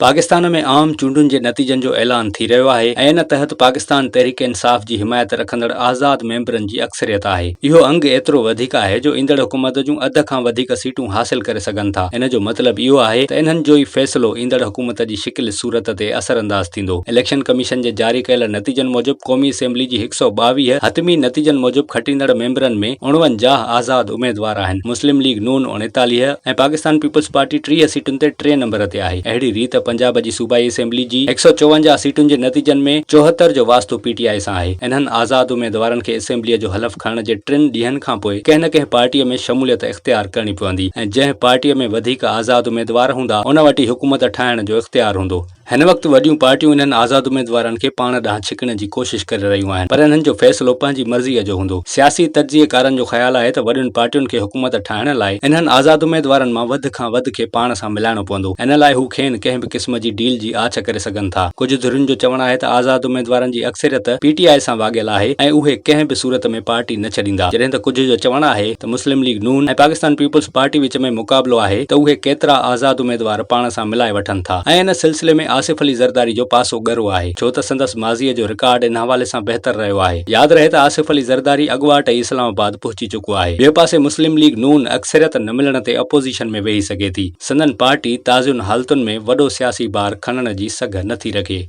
پاڪستان ۾ عام چونڊن جي نتيجن جو اعلان ٿي رهيو آهي ۽ ان تحت پاڪستان تحريڪ انصاف جي حمايت رکندڙ آزاد ميمبرن جي اڪثريت آهي. اهو انگ ايترو وڌيڪ آهي جو ايندڙ حڪومت جون اڌ کان وڌيڪ سيٽون حاصل ڪري سگهن ٿا. ان جو مطلب اهو آهي ته انهن جو ئي فيصلو ايندڙ حڪومت جي شڪل صورت تي اثرانداز ٿيندو. اليڪشن ڪميشن جي جاري ڪيل نتيجن موجب قومي اسيمبلي جي 122 حتمي نتيجن موجب کٽيندڙ ميمبرن ۾ 49 آزاد اميدوار آهن. مسلم ليگ نون 39 ۽ پاڪستان پيپلز پارٽي 30 سيٽن تي ٽئين نمبر تي آهي. اهڙي ريت پنجاب جي صوبائي اسيمبلي جي 154 سيٽن جي نتيجن ۾ 74 جو واسطو پي ٽي آء سان آهي. انهن آزاد اميدوارن کي اسيمبليء جو حلف کڻڻ جي ٽن ڏينهن کانپوء ڪنهن نه ڪنهن پارٽيء ۾ شموليت اختيار ڪرڻي پوندي ۽ جنهن پارٽيء ۾ وڌيڪ آزاد اميدوار هوندا ان وٽ ئي حڪومت ٺاهڻ جو اختيار هوندو. هن وقت وڏيون پارٽيون انهن آزاد اميدوارن کي پاڻ ڏانهن ڇڪڻ جي ڪوشش ڪري رهيون آهن پر انهن جو فيصلو پنهنجي مرضيء جو هوندو. سياسي تجزيي ڪارن جو خيال آهي ته وڏين پارٽين کي حڪومت ٺاهڻ لاء انهن آزاد اميدوارن مان وڌ کان وڌ کي پاڻ سان ملائڻو پوندو. ان لاء هو کين ڪنهن به قسم جي ڊيل جي آڇ ڪري سگهن ٿا. ڪجهه ڌرين جو چوڻ آهي ته آزاد اميدوارن جي اڪثريت پي ٽي آء سان واڳيل آهي ۽ اهي ڪنهن به صورت ۾ پارٽي نه ڇڏيندا جڏهن ته ڪجهه جو چوڻ آهي ته مسلم ليگ نون ۽ پاڪستان پيپلز پارٽي وچ ۾ مقابلو آهي ته اهي ڪيترا آزاد اميدوار پاڻ سان ملائي وٺن ٿا ۽ ان سلسلي ۾ آصف علي زرداري جو پاسو ڳرو آهي ڇو ته سندس ماضيء جو رڪارڊ ان حوالي سان بهتر رهيو آهي. ياد رهي ته آصف علي زرداري اڳواٽ ئي اسلام آباد پهچي چڪو آهي. ٻئي پاسي مسلم ليگ نون اڪثريت نه ملڻ تي اپوزيشن ۾ ويهي سگهي ٿي. سندن پارٽي تازين حالتن ۾ وڏو سياسي بار کڻڻ جي سگهه نه ٿي رکي.